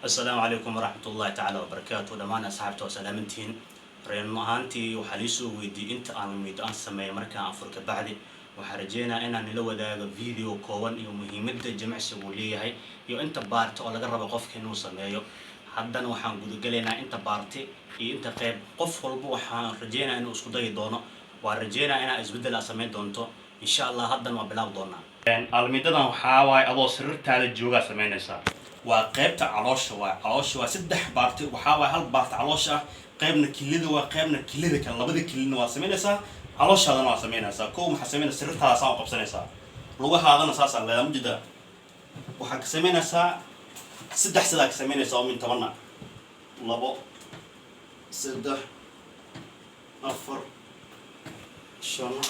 Asalaamu calaykum waraxmat ullahi tacaala wabarakaatu. Dhammaan asxaabta waa salaamantihiin. Reen ahaantii waxaa liisoo weydiiyey inta aan mido aan sameeyo markaan afur ka bacdi. Waxaan rajeynayaa inaan nila wadaago video kooban iyo muhiimadda jimicsigu uu leeyahay iyo inta part oo laga rabo qofka inuu sameeyo. Haddana waxaan gudagalaynaa inta part iyo inta qeyb. Qof walba waxaan rajeynayaa inuu isku dayi doono. Waan rajeynayaa inaa isbeddel aad sameyn doonto, insha Allah. Haddana waa bilaabi doonaa. Almidadan waxaa waaye adoo sariirtaada joogaa sameynaysaa. Waa qeybta caloosha. Waa caloosha, waa saddex part. Waxaa waaye hal part caloosha ah, qeybna kilida waa, qeybna kilida kale. Labada kilina waa sameynaysaa, calooshaadana waa sameynaysaa. Kow, maxaa sameynaysaa? Sariirtaada saa u qabsanaysaa, lugahaadana saasaa leedaa mujida. Waxaa ka sameynaysaa saddex sidaa ka sameynaysaa oo min 10-na: 2, 3, 4, 5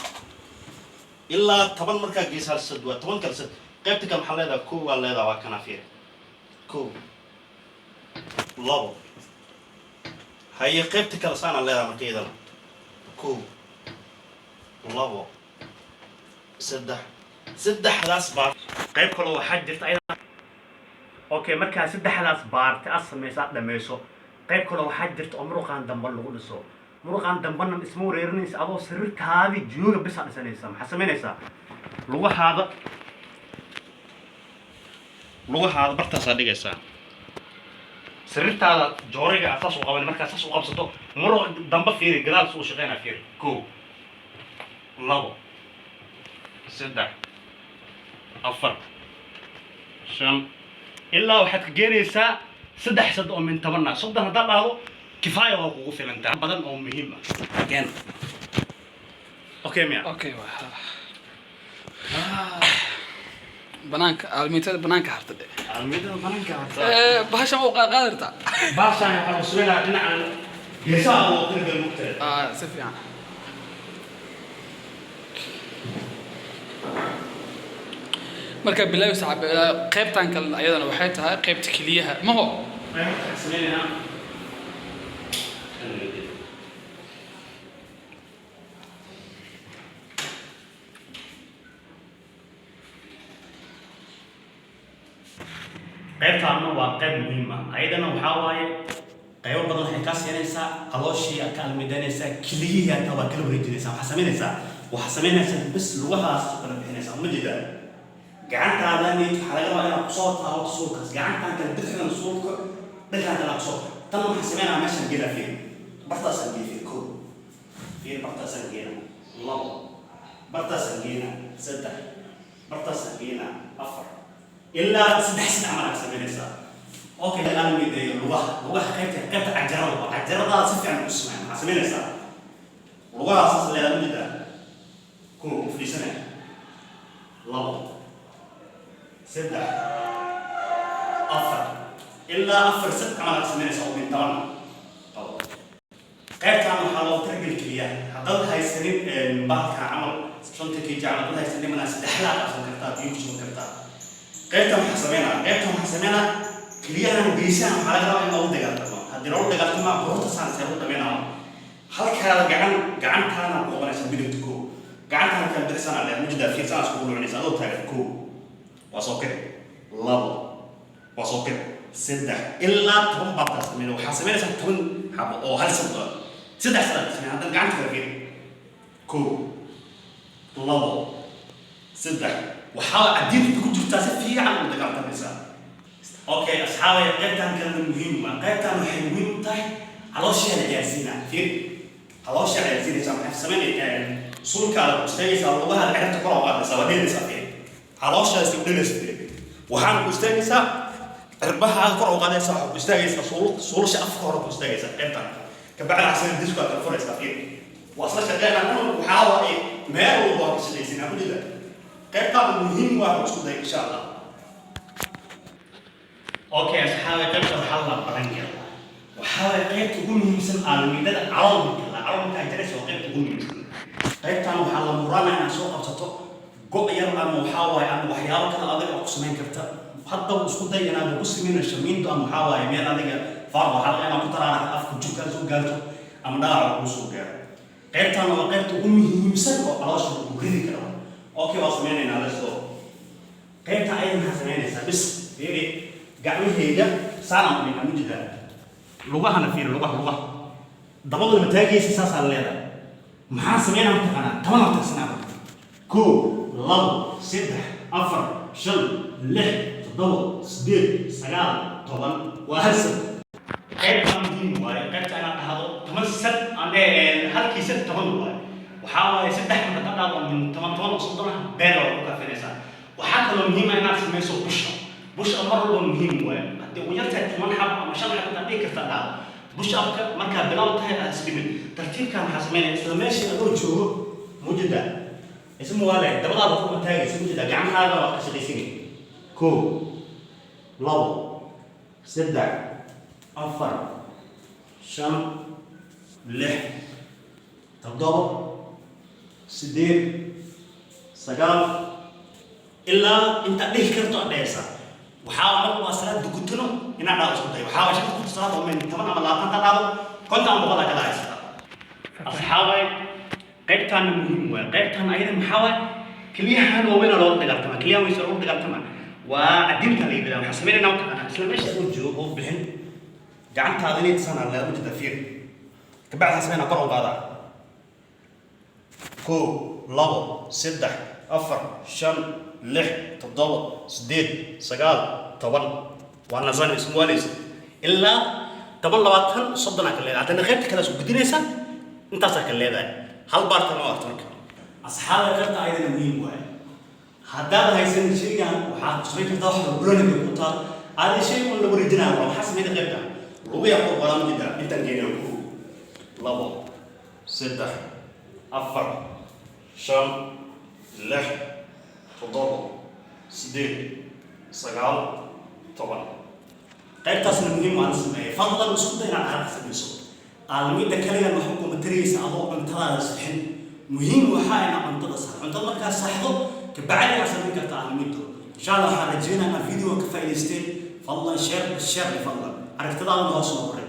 ilaa 10. Markaa geesaal sad waa 10 kale sad. Qaybta kale maxaa leedahay? Kow waa leedahay, waa kana, fiiri: kow, labo. Haye, qaybta kale saanaa leedahay marka iyadana: kow, labo, saddex. Saddexdaas part. Qayb kaloo waxaa jirta ayada. Okay, markaa saddexdaas part aad samayso, aad dhammayso, qayb kaloo waxaa jirta oo muruqaan dambe lagu dhiso. Muruqaan dambena isma wareerinaysa, adoo sariirtaadii jooga bisaa dhisanaysa. Maxaa samaynaysaa? Lugahaada bartaasaa dhigaysaa. Sariirtaada jooriga aad saas u qaban. Markaa saas u qabsato, muruqa dambe fiiri, gadaal su u shaqeynaa, fiiri: kow, labo, saddex, afar, shan, ilaa waxaad ka geenaysaa saddex sad oo min 10-na. 30 haddaad dhahdo, kifaaya, waa kugu filantaa badan oo muhiim ah. Again, okay miya? Okay, waa banaanka, aalmiitada banaanka harta dhe. Aalmiitada banaanka harta. Bahashan waa u qaadi kartaa. Baashaan waxaa lagu sameynaya dhinacan geesaha loo tirigal mugtahay. Ah, si fiican. Marka bilaawi saxaab, qaybtan kale ayadana waxay tahay qaybta keliyaha maho. Waxaan sameynaynaa qaybtaana, waa qayb muhiim ah ayadana. Waxaa waaye qaybo badan waxay kaa siinaysaa. Calooshii aad ka almidanaysaa, kiliyihii hataa waa kala wareejinaysaa. Waxaa samaynaysaa bas lugahaas kala bixinaysaa, ma jeedaa? Gacantaada niyad waxaa laga rabaa inaad kusoo taabato suulkaas, gacantaan kale bidixdan suulka, dhankaan kale kusoo. Tan waxaa sameynaa, meeshaan geelaa, fiir, bartaasaan geey, fiir: kow, fiir, bartaasaan geena; labo, bartaasaan geena; saddex, bartaasaan geena; afar, ilaa saddex saddex markaa samaynaysaa. Okay, aan mideeyo lugaha. Lugaha qaybta cajarada waa cajaradaada si fiican u samey. Maxaa samaynaysaa? Lugaha saas leedaa, ma jeedaa? Kow, u fadhiisanaya; labo, saddex, afar, ilaa afar sad camal aad samaynaysaa oo min 10 qabo. Qaybtan waxaa loogu talageli keliya haddaad haysanin bahalka camal 5 kg camal haddaad haysanin manaa, saddexdaa qabsan kartaa, biyo ku shuban kartaa. Qaybtan waxaa sameynaa keliyahan geesahan. Waxaa laga rabaa in loogu dagaaltamo. Haddii loogu dagaaltama, buruurta saan see u dhameynaa? Halkaada gacan, gacantaana ku qabanaysa midigta, koo, gacantaana kala bixisana dheer, mujida, fiirsana, iskugu lucinaysa adoo taagan: koo, waa soo kici; labo, waa soo kici; saddex, ilaa 10 baad sameynaa. Waxaa samaynaysaa 10 xabo oo hal sad ah, saddex sad samey. Haddana gacanta kala fiiri: koo, labo, saddex. Waxaa cadiinta ku jirtaa si fiican u dagaaltamaysaa. Okay asxaabay, qaybtan kalena muhiim waa. Qaybtan waxay muhiim u tahay caloosheeda ciyaarsiina. Fiir, caloosha ciyaarsiinaysa. Maxay samaynaysaa? Sulkaada ku istaagaysaa, lugaha cirabta kor u qaadaysaa, waa dheelaysaa. Fiir, calooshaada iska dheelaysa. Fiir, waxaana ku istaagaysaa cirbahaada kor u qaadaysaa, waxaa ku istaagaysaa suulasha afka hore ku istaagaysaa qaybtan. Kabacdi xasan disku aad kala furaysaa. Fiir, waa isla shaqeynaa. Waxaa waaye meel walba waa ka shaqaysinaa ku jira. Qaybtaada muhiim waa, isku day, insha Allah. Okay asxaabi, qaybta waxaa la baran karaa, waxaa waaye qaybta ugu muhiimsan aalamiidada calool. Marka la calool markaa jaraysa, waa qaybta ugu muhiimsan. Qaybtan waxaa la muraana inaad soo qabsato go' yar ama waxaa waaye ama waxyaabo kale adiga oo ku samayn karta. Hadda isku day inaad ku samayno shamiinto ama waxaa waaye meel adiga faar. Waxaa laga yaabaa ku taraara afka jugkaa soo gaarto ama dhaawac kuu soo gaaro. Qaybtan waa qaybta ugu muhiimsan oo caloosha lagu ridi karo. Okay, waa sameynaynaa, let's go. Qaybta ayada maxaa samaynaysaa? Bis fiiri. Gacmahayga saanaan u dhignaa, mujidaa? Lugahana fiiri, lugaha, lugaha dabaduna mataagaysa, saasaa leedahay. Maxaan sameynaa mataqaanaa? 10 aan tirsanaa marka: 1, 2, 3, 4, 5, 6, 7, 8, 9, 10. Waa hal set. Qaybta muhiim waaye, qaybta inaad dhahdo 10 set aan halkii set 10 waaye. Waxaa waaye saddex marka ka dhahdo min 10 10 oo 30 ah beel waa ku kafinaysaa. Waxaa kaloo muhiim ah inaad samayso push up. Push up mar walba muhiim waaye. Haddii ugu yartahay 10 xab ama 5 xab intaad dhihi kartaa dhahdo. Push upka markaa bilow tahay aad isdhimin, tartiibkan waxaa samaynaya isla meeshii adoo joogo, mujida isma waale, dabadaada kuma taagaysa, mujida, gacmahaaga waa ka shaqaysanay: 1, 2, 3, 4, 5, 6, 7, 8, 9, ilaa intaad dhihi karto aad dhehaysaa. Waxaa mar waa salaad dukutano inaad dhahdo isku day. Waxaa waa shanta kunta salaad oo min 10 ama 20 ta dhahdo, 50 ama 100 kala haysataa. Asxaabay, qaybtaana muhiim waay. Qaybtaan ayada maxaa waay? Keliyahan waaweyn loola dagaaltama, keliyahan weyse loola dagaaltama waa cadinta la yidhahda. Waxaan samaynayna mataqaanaa? Isla meesha uu joogo oo bixin gacantaada inay tusaan leeda, ujeeda? Fiir, kabacdi waxaan samaynaa kor u qaadaa: 1, 2, 3, 4, 5, 6, 7, 8, 9, 10. Waa nasan ismuwaaleysa ilaa 10, 20, 30 aa ka leedahay. Haddana qaybta kale isku gudinaysa, intaasaa ka leedahay. Hal baarta ma arto. Marka asxaabta, qaybta ayadana muhiim waaye. Haddaad haysan shaygan, waxaad ku samayn kartaa wax bulaniga ku taal aadi shay un la wareejinaayo. Waa maxaa samayna? Qaybta lugayaa kor qoraa, mujida? Intaan geenaa: 1, 2, 3, 4, 5, 6, 7, 8, 9, 10. Qaybtaasna muhiim waa la sameeyay. Fadlan isku day inaad xaraka samayso. Aalamiinta kaligan waxba kuma taraysa adoo cuntadaada sixin. Muhiim waxaa inaad cuntada sax, cuntada markaa saxdo kabacdi aad samayn karta aalamiinto. Insha Allah waxaan rajeynaa inaad video ka faa'iidaysteen. Fadlan share, share, fadlan aragtidaadana hoos noo qoray.